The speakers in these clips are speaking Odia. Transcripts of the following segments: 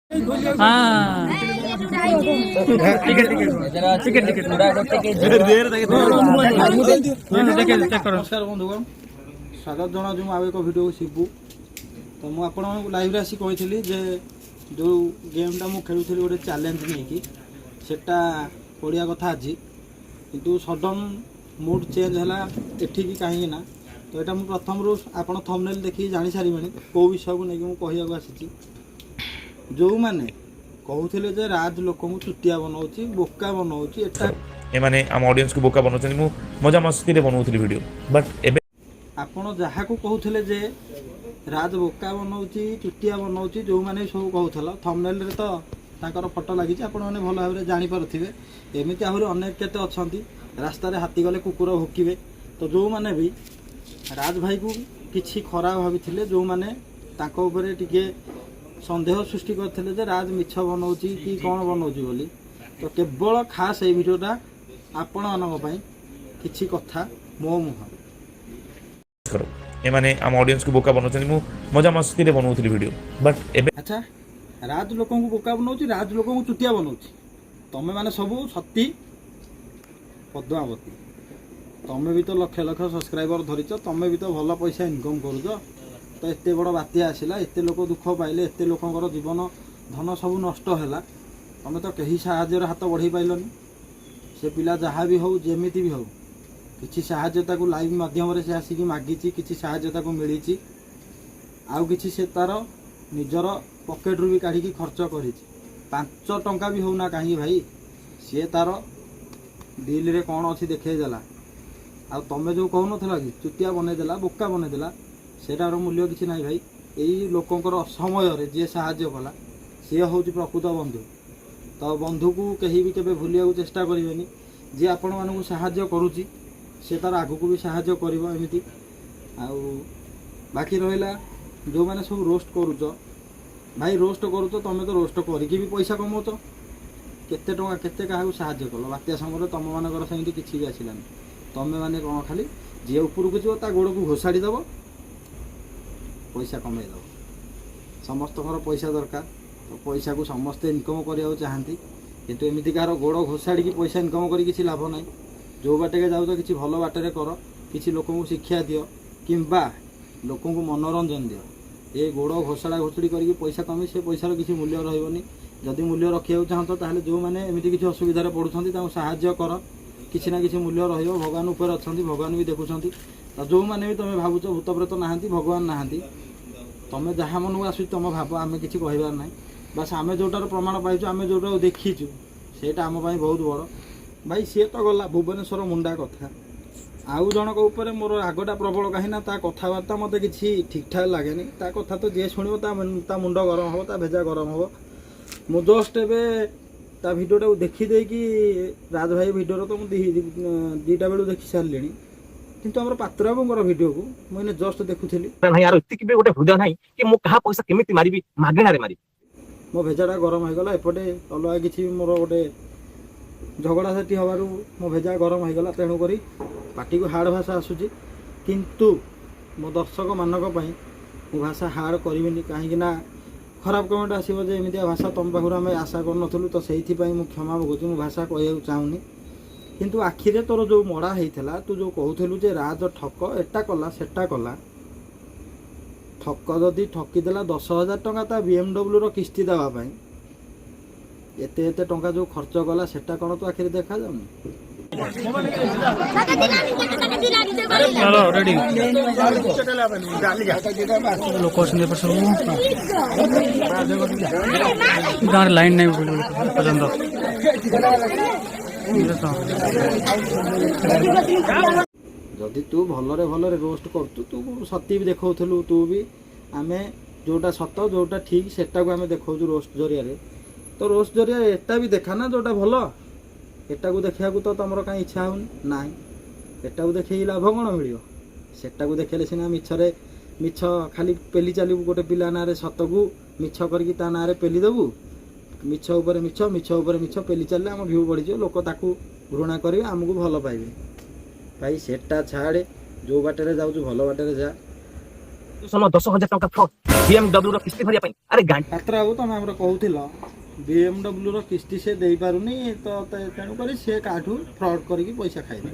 ହଁ, ଟିକେ ଟିକେ ଟିକେ ଟିକେ ଦେଖେ, ଚେକ୍ କର। ନମସ୍କାର ବନ୍ଧୁଗଣ, ସ୍ୱାଗତ ଜଣାଉଛି ମୁଁ ଆଉ ଏକ ଭିଡ଼ିଓ ଶିବୁ। ତ ମୁଁ ଆପଣଙ୍କୁ ଲାଇଭ୍ରେ ଆସି କହିଥିଲି ଯେ ଯେଉଁ ଗେମ୍ଟା ମୁଁ ଖେଳୁଥିଲି ଗୋଟେ ଚ୍ୟାଲେଞ୍ଜ ନେଇକି, ସେଟା ପଡ଼ିବା କଥା ଆଜି, କିନ୍ତୁ ସଡ଼ନ୍ ମୁଡ୍ ଚେଞ୍ଜ ହେଲା ଏଠିକି। କାହିଁକି ନା ତ ଏଇଟା ମୁଁ ପ୍ରଥମରୁ ଆପଣ ଥମ୍ବନେଲ୍ ଦେଖିକି ଜାଣିସାରିବେଣି କେଉଁ ବିଷୟକୁ ନେଇକି ମୁଁ କହିବାକୁ ଆସିଛି। ଯେଉଁମାନେ କହୁଥିଲେ ଯେ ରାଜ ଲୋକଙ୍କୁ ଚୁଟିଆ ବନଉଛି, ବୋକା ବନଉଛି, ଏଟା ଏମାନେ ଆମ ଅଡ଼ିଏନ୍ସକୁ ବୋକା ବନାଉଛନ୍ତି। ମୁଁ ମଜା ମସ୍ତିରେ ବନାଉଥିଲି ଭିଡ଼ିଓ, ବଟ୍ ଏବେ ଆପଣ ଯାହାକୁ କହୁଥିଲେ ଯେ ରାଜ ବୋକା ବନଉଛି, ଚୁଟିଆ ବନଉଛି, ଯେଉଁମାନେ ସବୁ କହୁଥିଲ, ଥମ୍ବନେଲ୍ରେ ତ ତାଙ୍କର ଫଟୋ ଲାଗିଛି, ଆପଣମାନେ ଭଲ ଭାବରେ ଜାଣିପାରୁଥିବେ। ଏମିତି ଆହୁରି ଅନେକ କେତେ ଅଛନ୍ତି, ରାସ୍ତାରେ ହାତୀ ଗଲେ କୁକୁର ଭୁକିବେ। ତ ଯେଉଁମାନେ ବି ରାଜ ଭାଇକୁ କିଛି ଖରାପ ଭାବିଥିଲେ, ଯେଉଁମାନେ ତାଙ୍କ ଉପରେ ଟିକେ ସନ୍ଦେହ ସୃଷ୍ଟି କରିଥିଲେ ଯେ ରାଜ ମିଛ ବନଉଛି କି କ'ଣ ବନଉଛି ବୋଲି, ତ କେବଳ ଖାସ୍ ଏଇ ଭିଡ଼ିଓଟା ଆପଣମାନଙ୍କ ପାଇଁ, କିଛି କଥା ମୋ ମୁହଁରୁ। କର, ଏମାନେ ଆମ ଅଡ଼ିଏନ୍ସକୁ ବୋକା ବନାଉଛନ୍ତି। ମୁଁ ମଜା ମସ୍ତିରେ ବନାଉଥିଲି ଭିଡ଼ିଓ, ବଟ୍ ଏବେ ଆଚ୍ଛା, ରାଜ ଲୋକଙ୍କୁ ବୋକା ବନଉଛି, ରାଜ ଲୋକଙ୍କୁ ଚୁଟିଆ ବନଉଛି। ତମେ ମାନେ ସବୁ ସତୀ ପଦ୍ମାବତୀ, ତମେ ବି ତ ଲକ୍ଷ ଲକ୍ଷ ସବସ୍କ୍ରାଇବର ଧରିଛ, ତମେ ବି ତ ଭଲ ପଇସା ଇନକମ୍ କରୁଛ। ତ ଏତେ ବଡ଼ ବାତ୍ୟା ଆସିଲା, ଏତେ ଲୋକ ଦୁଃଖ ପାଇଲେ, ଏତେ ଲୋକଙ୍କର ଜୀବନ ଧନ ସବୁ ନଷ୍ଟ ହେଲା, ତମେ ତ କେହି ସାହାଯ୍ୟର ହାତ ବଢ଼େଇ ପାଇଲନି। ସେ ପିଲା ଯାହା ବି ହଉ, ଯେମିତି ବି ହଉ, କିଛି ସାହାଯ୍ୟ ତାକୁ ଲାଇଭ୍ ମାଧ୍ୟମରେ ସେ ଆସିକି ମାଗିଛି, କିଛି ସାହାଯ୍ୟ ତାକୁ ମିଳିଛି, ଆଉ କିଛି ସେ ତାର ନିଜର ପକେଟରୁ ବି କାଢ଼ିକି ଖର୍ଚ୍ଚ କରିଛି। 5 ଟଙ୍କା ବି ହଉନା କାହିଁକି ଭାଇ, ସିଏ ତାର ଦିଲରେ କ'ଣ ଅଛି ଦେଖେଇ ଦେଲା। ଆଉ ତମେ ଯେଉଁ କହୁନଥିଲ କି ଚୁଟିଆ ବନେଇଦେଲା, ବୋକା ବନେଇଦେଲା, ସେଇଟାର ମୂଲ୍ୟ କିଛି ନାହିଁ ଭାଇ। ଏଇ ଲୋକଙ୍କର ଅସମୟରେ ଯିଏ ସାହାଯ୍ୟ କଲା, ସିଏ ହେଉଛି ପ୍ରକୃତ ବନ୍ଧୁ। ତ ବନ୍ଧୁକୁ କେହି ବି କେବେ ଭୁଲିବାକୁ ଚେଷ୍ଟା କରିବେନି। ଯିଏ ଆପଣମାନଙ୍କୁ ସାହାଯ୍ୟ କରୁଛି, ସେ ତାର ଆଗକୁ ବି ସାହାଯ୍ୟ କରିବ ଏମିତି। ଆଉ ବାକି ରହିଲା ଯେଉଁମାନେ ସବୁ ରୋଷ୍ଟ କରୁଛ, ଭାଇ, ରୋଷ୍ଟ କରୁଛ, ତମେ ତ ରୋଷ୍ଟ କରିକି ବି ପଇସା କମାଉଛ। କେତେ ଟଙ୍କା, କେତେ କାହାକୁ ସାହାଯ୍ୟ କଲ ବାତ୍ୟା ସମୟରେ? ତମମାନଙ୍କର ସେମିତି କିଛି ବି ଆସିଲାନି। ତମେମାନେ କ'ଣ ଖାଲି ଯିଏ ଉପରକୁ ଯିବ ତା ଗୋଡ଼କୁ ଘୋଷାଡ଼ି ଦେବ, ପଇସା କମେଇ ଦେବ। ସମସ୍ତଙ୍କର ପଇସା ଦରକାର, ତ ପଇସାକୁ ସମସ୍ତେ ଇନକମ୍ କରିବାକୁ ଚାହାନ୍ତି। କିନ୍ତୁ ଏମିତି କାହାର ଗୋଡ଼ ଘୋଷାଡ଼ିକି ପଇସା ଇନକମ୍ କରି କିଛି ଲାଭ ନାହିଁ। ଯେଉଁ ବାଟରେ ଯାଉଛ, କିଛି ଭଲ ବାଟରେ କର, କିଛି ଲୋକଙ୍କୁ ଶିକ୍ଷା ଦିଅ କିମ୍ବା ଲୋକଙ୍କୁ ମନୋରଞ୍ଜନ ଦିଅ। ଏ ଗୋଡ଼ ଘୋଷାଡ଼ା ଘୋଷାଡ଼ି କରିକି ପଇସା କମେଇ ସେ ପଇସାର କିଛି ମୂଲ୍ୟ ରହିବନି। ଯଦି ମୂଲ୍ୟ ରଖିବାକୁ ଚାହୁଁଛ, ତାହେଲେ ଯେଉଁମାନେ ଏମିତି କିଛି ଅସୁବିଧାରେ ପଡ଼ୁଛନ୍ତି, ତାଙ୍କୁ ସାହାଯ୍ୟ କର, କିଛି ନା କିଛି ମୂଲ୍ୟ ରହିବ। ଭଗବାନ ଉପରେ ଅଛନ୍ତି, ଭଗବାନ ବି ଦେଖୁଛନ୍ତି। ତ ଯେଉଁମାନେ ବି ତୁମେ ଭାବୁଛ ଭୂତ ପ୍ରେତ ନାହାନ୍ତି, ଭଗବାନ ନାହାନ୍ତି, ତମେ ଯାହା ମନକୁ ଆସୁଛି ତମ ଭାବ, ଆମେ କିଛି କହିବାର ନାହିଁ। ବାସ୍, ଆମେ ଯେଉଁଟାର ପ୍ରମାଣ ପାଇଛୁ, ଆମେ ଯେଉଁଟାକୁ ଦେଖିଛୁ, ସେଇଟା ଆମ ପାଇଁ ବହୁତ ବଡ଼। ଭାଇ, ସିଏ ତ ଗଲା ଭୁବନେଶ୍ୱର ମୁଣ୍ଡା କଥା। ଆଉ ଜଣଙ୍କ ଉପରେ ମୋର ରାଗଟା ପ୍ରବଳ, କାହିଁକି ନା ତା କଥାବାର୍ତ୍ତା ମୋତେ କିଛି ଠିକ୍ଠାକ୍ ଲାଗେନି। ତା କଥା ତ ଯିଏ ଶୁଣିବ ତା ମୁଣ୍ଡ ଗରମ ହେବ, ତା ଭେଜା ଗରମ ହେବ। ମୁଁ ଜଷ୍ଟ ଏବେ ତା ଭିଡ଼ିଓଟାକୁ ଦେଖିଦେଇକି, ରାଜ ଭାଇ ଭିଡ଼ିଓର ତ ମୁଁ 2ଟା ବେଳୁ ଦେଖି ସାରିଲିଣି, କିନ୍ତୁ ଆମର ପାତ୍ର ବାବୁଙ୍କର ଭିଡ଼ିଓକୁ ମୁଁ ଏଇନେ ଜଷ୍ଟ ଦେଖୁଥିଲି। ନାହିଁ, ଆର ଏତିକି ବି ଗୋଟେ ହୃଦୟ ନାହିଁ କି ମୁଁ କାହା ପଇସା କେମିତି ମାରିବି, ମାଗଣାରେ ମାରିବି। ମୋ ଭେଜାଟା ଗରମ ହେଇଗଲା। ଏପଟେ ଅଲଗା କିଛି ମୋର ଗୋଟେ ଝଗଡ଼ା ସେଠି ହେବାରୁ ମୋ ଭେଜା ଗରମ ହେଇଗଲା, ତେଣୁକରି ପାଟିକୁ ହାର୍ଡ଼ ଭାଷା ଆସୁଛି। କିନ୍ତୁ ମୋ ଦର୍ଶକମାନଙ୍କ ପାଇଁ ମୁଁ ଭାଷା ହାର୍ଡ଼ କରିବିନି, କାହିଁକି ନା ଖରାପ କମେଣ୍ଟ ଆସିବ ଯେ ଏମିତିଆ ଭାଷା ତୁମ ପାଖରୁ ଆମେ ଆଶା କରୁନଥିଲୁ। ତ ସେଇଥିପାଇଁ ମୁଁ କ୍ଷମା ମାଗୁଛି, ମୁଁ ଭାଷା କହିବାକୁ ଚାହୁଁନି। କିନ୍ତୁ ଆଖିରେ ତୋର ଯେଉଁ ମଡ଼ା ହେଇଥିଲା, ତୁ ଯେଉଁ କହୁଥିଲୁ ଯେ ରାଜ ଠକ, ଏଟା କଲା, ସେଟା କଲା, ଠକ ଯଦି ଠକିଦେଲା 10,000 ଟଙ୍କା ତା ବିଏମ୍ଡବ୍ଲ୍ୟୁର କିସ୍ତି ଦେବା ପାଇଁ, ଏତେ ଏତେ ଟଙ୍କା ଯେଉଁ ଖର୍ଚ୍ଚ କଲା, ସେଟା କ'ଣ ତୋ ଆଖିରେ ଦେଖାଯାଉନି? ଚାଲ, ରେଡି। ଲୋକ ଅଛନ୍ତି ଏପଟେ ସବୁ। ଗାଁରେ ଲାଇନ୍ ନାହିଁ ବୋଲି ଏପର୍ଯ୍ୟନ୍ତ ତ। ଯଦି ତୁ ଭଲରେ ଭଲରେ ରୋଷ୍ଟ କରୁଛୁ, ତୁ ସତୀ ବି ଦେଖାଉଥିଲୁ, ତୁ ବି ଆମେ ଯେଉଁଟା ସତ, ଯେଉଁଟା ଠିକ୍, ସେଟାକୁ ଆମେ ଦେଖାଉଛୁ ରୋଷ୍ଟ ଜରିଆରେ। ତ ରୋଷ୍ଟ ଜରିଆରେ ଏଟା ବି ଦେଖା ନା, ଯେଉଁଟା ଭଲ। ଏଟାକୁ ଦେଖିବାକୁ ତ ତମର କାହିଁ ଇଚ୍ଛା ହେଉନି। ନାହିଁ, ଏଟାକୁ ଦେଖେଇକି ଲାଭ କ'ଣ ମିଳିବ? ସେଟାକୁ ଦେଖେଇଲେ ସିନା ମିଛରେ ମିଛ ଖାଲି ପେଲି ଚାଲିବୁ। ଗୋଟେ ପିଲା ନାଁରେ ସତକୁ ମିଛ କରିକି ତା ନାଁରେ ପେଲି ଦେବୁ। ମିଛ ଉପରେ ମିଛ, ମିଛ ଉପରେ ମିଛ ପେଲି ଚାଲିଲେ ଆମ ଭ୍ୟୁ ବଢ଼ିଯିବ, ଲୋକ ତାକୁ ଘୃଣା କରିବେ, ଆମକୁ ଭଲ ପାଇବେ। ଭାଇ, ସେଟା ଛାଡ଼େ, ଯେଉଁ ବାଟରେ ଯାଉଛୁ ଭଲ ବାଟରେ ଯା। ସମୟ 10,000 ଟଙ୍କା ଫ୍ରଡ୍, ବିଏମଡବ୍ଲ୍ୟୁ ର କିସ୍ତି ଭରିବା ପାଇଁ। ଆରେ ଗାଣ୍ଡି ପାତ୍ର ବାବୁ, ତମେ ଆମର କହୁଥିଲ ବିଏମଡବ୍ଲ୍ୟୁର କିସ୍ତି ସେ ଦେଇପାରୁନି, ତ ତେଣୁକରି ସେ କାହାଠୁ ଫ୍ରଡ୍ କରିକି ପଇସା ଖାଇଲା।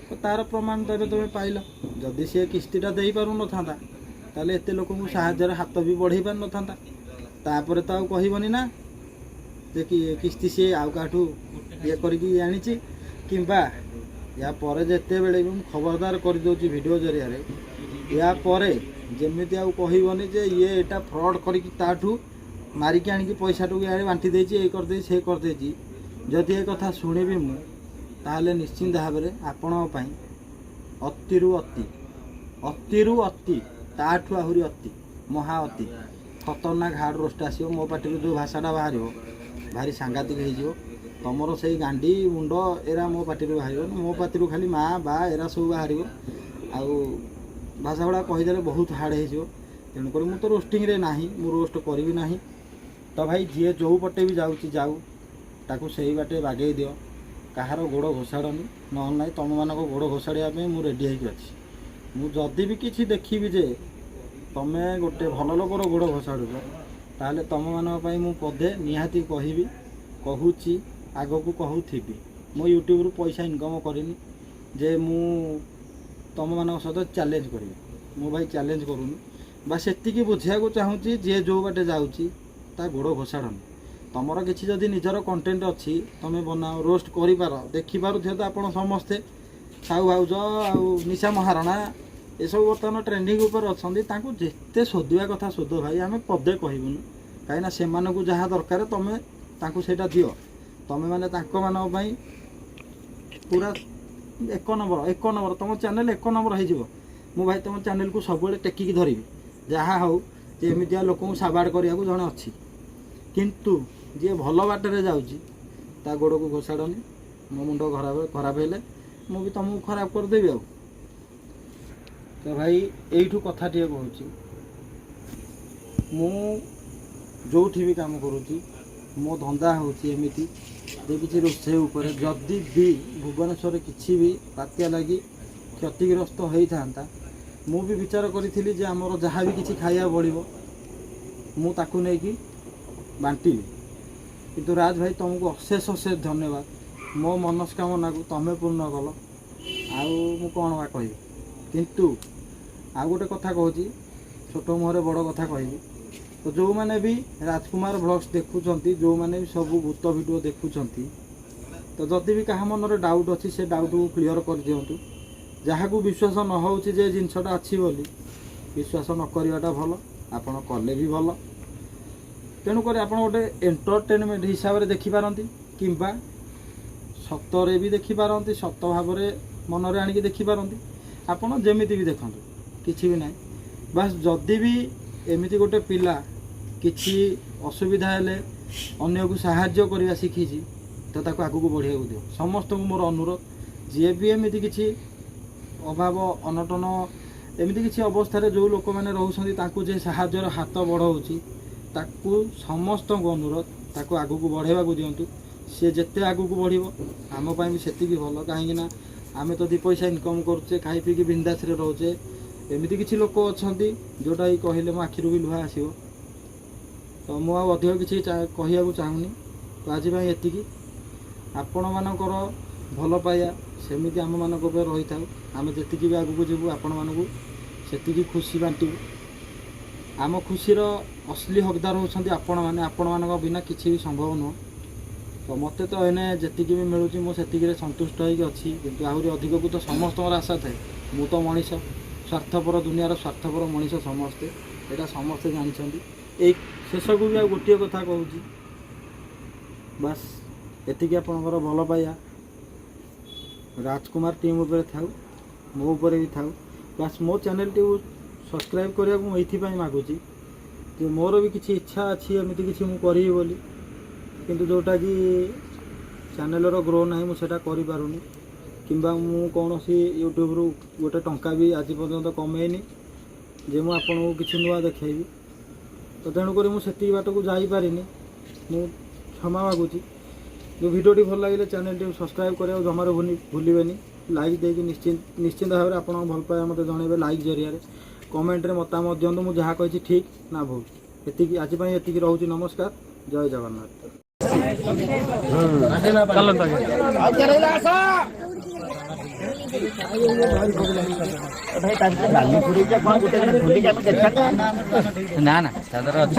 ତ ତାର ପ୍ରମାଣ ତ ଏବେ ତୁମେ ପାଇଲ। ଯଦି ସିଏ କିସ୍ତିଟା ଦେଇପାରୁନଥାନ୍ତା, ତାହେଲେ ଏତେ ଲୋକଙ୍କୁ ସାହାଯ୍ୟରେ ହାତ ବି ବଢ଼େଇ ପାରିନଥାନ୍ତା। ତାପରେ ତ ଆଉ କହିବନି ନା ଯେ କି କିସ୍ତି ସିଏ ଆଉ କାହାଠୁ ଇଏ କରିକି ଆଣିଛି। କିମ୍ବା ୟା ପରେ ଯେତେବେଳେ ବି, ମୁଁ ଖବରଦାର କରିଦେଉଛି ଭିଡ଼ିଓ ଜରିଆରେ, ୟା ପରେ ଯେମିତି ଆଉ କହିବନି ଯେ ଇଏ ଏଇଟା ଫ୍ରଡ଼୍ କରିକି ତାଠୁ ମାରିକି ଆଣିକି ପଇସାଟାକୁ ଇଆଡ଼େ ବାଣ୍ଟି ଦେଇଛି, ଏ କରିଦେଇଛି, ସେ କରିଦେଇଛି। ଯଦି ଏ କଥା ଶୁଣିବି ମୁଁ, ତାହେଲେ ନିଶ୍ଚିନ୍ତ ଭାବରେ ଆପଣଙ୍କ ପାଇଁ ଅତିରୁ ଅତି, ଅତିରୁ ଅତି, ତାଠୁ ଆହୁରି ଅତି, ମହା ଅତି ଖତରନାକ ହାର୍ଡ଼ ରୋଷ୍ଟ ଆସିବ। ମୋ ପାଟିରୁ ଯେଉଁ ଭାଷାଟା ବାହାରିବ, ଭାରି ସାଂଘାତିକ ହେଇଯିବ। ତମର ସେଇ ଗାଣ୍ଡି ମୁଣ୍ଡ ଏରା ମୋ ପାଟିରୁ ବାହାରିବନି। ମୋ ପାଟିରୁ ଖାଲି ମା ବା ଏରା ସବୁ ବାହାରିବ। ଆଉ ଭାଷା ଗୁଡ଼ା କହିଦେଲେ ବହୁତ ହାର୍ଡ଼ ହେଇଯିବ। ତେଣୁକରି ମୁଁ ତ ରୋଷ୍ଟିଂରେ ନାହିଁ, ମୁଁ ରୋଷ୍ଟ କରିବି ନାହିଁ। ତ ଭାଇ, ଯିଏ ଯେଉଁ ପଟେ ବି ଯାଉଛି ଯାଉ, ତାକୁ ସେଇ ବାଟେ ବାଗେଇ ଦିଅ। କାହାର ଗୋଡ଼ ଘୋଷାଡ଼ନି, ନହେଲେ ନାହିଁ ତୁମମାନଙ୍କ ଗୋଡ଼ ଘୋଷାଡ଼ିବା ପାଇଁ ମୁଁ ରେଡ଼ି ହେଇକି ଅଛି। ମୁଁ ଯଦି ବି କିଛି ଦେଖିବି ଯେ ତମେ ଗୋଟେ ଭଲ ଲୋକର ଗୋଡ଼ ଘୋଷାଡ଼ୁଛ, ତାହେଲେ ତୁମମାନଙ୍କ ପାଇଁ ମୁଁ ପଦେ ନିହାତି କହିବି, କହୁଛି, ଆଗକୁ କହୁଥିବି। ମୁଁ ୟୁଟ୍ୟୁବରୁ ପଇସା ଇନକମ୍ କରିନି ଯେ ମୁଁ ତୁମମାନଙ୍କ ସହିତ ଚ୍ୟାଲେଞ୍ଜ କରିବି। ମୁଁ ଭାଇ ଚ୍ୟାଲେଞ୍ଜ କରୁନି, ବା ସେତିକି ବୁଝିବାକୁ ଚାହୁଁଛି, ଯିଏ ଯେଉଁ ବାଟେ ଯାଉଛି ତା ଗୋଡ଼ ଘୋଷାଡ଼ନି। ତମର କିଛି ଯଦି ନିଜର କଣ୍ଟେଣ୍ଟ ଅଛି, ତମେ ବନାଅ, ରୋଷ୍ଟ କରିପାର। ଦେଖିପାରୁଥିବ ତ ଆପଣ ସମସ୍ତେ, ସାହୁ ଭାଉଜ ଆଉ ନିଶା ମହାରଣା ଏସବୁ ବର୍ତ୍ତମାନ ଟ୍ରେଣ୍ଡିଂ ଉପରେ ଅଛନ୍ତି। ତାଙ୍କୁ ଯେତେ ଶୋଧିବା କଥା ଶୋଧ ଭାଇ, ଆମେ ପଦେ କହିବୁନି। କାହିଁକିନା ସେମାନଙ୍କୁ ଯାହା ଦରକାର, ତମେ ତାଙ୍କୁ ସେଇଟା ଦିଅ। ତମେମାନେ ତାଙ୍କମାନଙ୍କ ପାଇଁ ପୁରା ଏକ ନମ୍ବର, ଏକ ନମ୍ବର। ତୁମ ଚ୍ୟାନେଲ୍ ଏକ ନମ୍ବର ହେଇଯିବ। ମୁଁ ଭାଇ ତୁମ ଚ୍ୟାନେଲ୍କୁ ସବୁବେଳେ ଟେକିକି ଧରିବି, ଯାହା ହଉ ଯେ ଏମିତିଆ ଲୋକଙ୍କୁ ସାବାଡ଼ କରିବାକୁ ଜଣେ ଅଛି। କିନ୍ତୁ ଯିଏ ଭଲ ବାଟରେ ଯାଉଛି, ତା ଗୋଡ଼କୁ ଘୋଷାଡ଼ନି। ମୋ ମୁଣ୍ଡ ଖରାପ ଖରାପ ହେଲେ ମୁଁ ବି ତୁମକୁ ଖରାପ କରିଦେବି। ଆଉ ତ ଭାଇ, ଏଇଠୁ କଥାଟିଏ କହୁଛି, ମୁଁ ଯେଉଁଠି ବି କାମ କରୁଛି, ମୋ ଧନ୍ଦା ହେଉଛି ଏମିତି ଯେ କିଛି ରୋଷେଇ ଉପରେ। ଯଦି ବି ଭୁବନେଶ୍ୱରରେ କିଛି ବି ବାତ୍ୟା ଲାଗି କ୍ଷତିଗ୍ରସ୍ତ ହେଇଥାନ୍ତା, ମୁଁ ବି ବିଚାର କରିଥିଲି ଯେ ଆମର ଯାହା ବି କିଛି ଖାଇବା ବଳିବ, ମୁଁ ତାକୁ ନେଇକି ବାଣ୍ଟିବି। କିନ୍ତୁ ରାଜ ଭାଇ, ତୁମକୁ ଅଶେଷ ଅଶେଷ ଧନ୍ୟବାଦ। ମୋ ମନସ୍କାମନାକୁ ତୁମେ ପୂର୍ଣ୍ଣ କଲ। ଆଉ ମୁଁ କ'ଣ ବା କହିବି? କିନ୍ତୁ ଆଉ ଗୋଟେ କଥା କହୁଛି, ଛୋଟ ମୁହଁରେ ବଡ଼ କଥା କହିବି। ତ ଯେଉଁମାନେ ବି ରାଜକୁମାର ବ୍ଲଗ୍ସ ଦେଖୁଛନ୍ତି, ଯେଉଁମାନେ ବି ସବୁ ଭୂତ ଭିଡ଼ିଓ ଦେଖୁଛନ୍ତି, ତ ଯଦି ବି କାହା ମନରେ ଡାଉଟ୍ ଅଛି, ସେ ଡାଉଟ୍କୁ କ୍ଲିଅର୍ କରିଦିଅନ୍ତୁ। ଯାହାକୁ ବିଶ୍ୱାସ ନ ହେଉଛି ଯେ ଜିନିଷଟା ଅଛି ବୋଲି, ବିଶ୍ୱାସ ନ କରିବାଟା ଭଲ, ଆପଣ କଲେ ବି ଭଲ। ତେଣୁକରି ଆପଣ ଗୋଟେ ଏଣ୍ଟରଟେନମେଣ୍ଟ ହିସାବରେ ଦେଖିପାରନ୍ତି କିମ୍ବା ସତରେ ବି ଦେଖିପାରନ୍ତି, ସତ ଭାବରେ ମନରେ ଆଣିକି ଦେଖିପାରନ୍ତି। ଆପଣ ଯେମିତି ବି ଦେଖନ୍ତୁ, କିଛି ବି ନାହିଁ। ବାସ୍, ଯଦି ବି ଏମିତି ଗୋଟେ ପିଲା କିଛି ଅସୁବିଧା ହେଲେ ଅନ୍ୟକୁ ସାହାଯ୍ୟ କରିବା ଶିଖିଛି, ତ ତାକୁ ଆଗକୁ ବଢ଼ିବାକୁ ଦିଅ। ସମସ୍ତଙ୍କୁ ମୋର ଅନୁରୋଧ, ଯିଏ ବି ଏମିତି କିଛି ଅଭାବ ଅନଟନ, ଏମିତି କିଛି ଅବସ୍ଥାରେ ଯେଉଁ ଲୋକମାନେ ରହୁଛନ୍ତି, ତାଙ୍କୁ ଯେ ସାହାଯ୍ୟର ହାତ ବଢ଼ାଉଛି, ତାକୁ ସମସ୍ତଙ୍କୁ ଅନୁରୋଧ, ତାକୁ ଆଗକୁ ବଢ଼େଇବାକୁ ଦିଅନ୍ତୁ। ସିଏ ଯେତେ ଆଗକୁ ବଢ଼ିବ, ଆମ ପାଇଁ ବି ସେତିକି ଭଲ। କାହିଁକି ନା ଆମେ ତ ଦୁଇ ପଇସା ଇନକମ୍ କରୁଛେ, ଖାଇ ପିଇକି ବିନ୍ଦାସରେ ରହୁଛେ। ଏମିତି କିଛି ଲୋକ ଅଛନ୍ତି, ଯେଉଁଟାକି କହିଲେ ମୋ ଆଖିରୁ ବି ଲୁହ ଆସିବ। ତ ମୁଁ ଆଉ ଅଧିକ କିଛି କହିବାକୁ ଚାହୁଁନି। ତ ଆଜି ପାଇଁ ଏତିକି। ଆପଣମାନଙ୍କର ଭଲ ପାଇବା ସେମିତି ଆମମାନଙ୍କ ଉପରେ ରହିଥାଉ। ଆମେ ଯେତିକି ବି ଆଗକୁ ଯିବୁ, ଆପଣମାନଙ୍କୁ ସେତିକି ଖୁସି ବାଣ୍ଟିବୁ। ଆମ ଖୁସିର ଅସଲି ହକଦାର ହେଉଛନ୍ତି ଆପଣମାନେ। ଆପଣମାନଙ୍କ ବିନା କିଛି ବି ସମ୍ଭବ ନୁହଁ। ତ ମୋତେ ତ ଏଇନେ ଯେତିକି ବି ମିଳୁଛି, ମୁଁ ସେତିକିରେ ସନ୍ତୁଷ୍ଟ ହେଇକି ଅଛି। କିନ୍ତୁ ଆହୁରି ଅଧିକକୁ ତ ସମସ୍ତଙ୍କର ଆଶା ଥାଏ। ମୁଁ ତ ମଣିଷ ସ୍ୱାର୍ଥପର, ଦୁନିଆର ସ୍ୱାର୍ଥପର ମଣିଷ ସମସ୍ତେ, ଏଇଟା ସମସ୍ତେ ଜାଣିଛନ୍ତି। ଏଇ ଶେଷକୁ ବି ଆଉ ଗୋଟିଏ କଥା କହୁଛି, ବାସ୍ ଏତିକି, ଆପଣଙ୍କର ଭଲ ପାଇବା ରାଜକୁମାର ଟିମ୍ ଉପରେ ଥାଉ, ମୋ ଉପରେ ବି ଥାଉ। ବାସ୍, ମୋ ଚ୍ୟାନେଲଟିକୁ ସବସ୍କ୍ରାଇବ୍ କରିବାକୁ ମୁଁ ଏଇଥିପାଇଁ ମାଗୁଛି ଯେ ମୋର ବି କିଛି ଇଚ୍ଛା ଅଛି, ଏମିତି କିଛି ମୁଁ କରିବି ବୋଲି। କିନ୍ତୁ ଯେଉଁଟାକି ଚ୍ୟାନେଲର ଗ୍ରୋ ନାହିଁ, ମୁଁ ସେଇଟା କରିପାରୁନି। କିମ୍ବା ମୁଁ କୌଣସି ୟୁଟ୍ୟୁବରୁ ଗୋଟେ ଟଙ୍କା ବି ଆଜି ପର୍ଯ୍ୟନ୍ତ କମେଇନି ଯେ ମୁଁ ଆପଣଙ୍କୁ କିଛି ନୂଆ ଦେଖେଇବି। ତ ତେଣୁକରି ମୁଁ ସେତିକି ବାଟକୁ ଯାଇପାରିନି, ମୁଁ କ୍ଷମା ମାଗୁଛି। ଯେଉଁ ଭିଡ଼ିଓଟି ଭଲ ଲାଗିଲେ ଚ୍ୟାନେଲଟିକୁ ସବସ୍କ୍ରାଇବ୍ କରିବାକୁ ଜମାରୁ ଭୁଲିବେନି। ଲାଇକ୍ ଦେଇକି ନିଶ୍ଚିନ୍ତ ନିଶ୍ଚିନ୍ତ ଭାବରେ ଆପଣଙ୍କ ଭଲ ପାଇବା ମୋତେ ଜଣାଇବେ ଲାଇକ୍ ଜରିଆରେ। କମେଣ୍ଟରେ ମତାମତ ଦିଅନ୍ତୁ, ମୁଁ ଯାହା କହିଛି ଠିକ୍ ନା ଭୁଲ। ଏତିକି, ଆଜି ପାଇଁ ଏତିକି ରହୁଛି। ନମସ୍କାର, ଜୟ ଜଗନ୍ନାଥ। ଚାଲନ୍ତୁ ଆଜ୍ଞା। ନା ନା, ତା ଦ୍ୱାରା ଅଛି।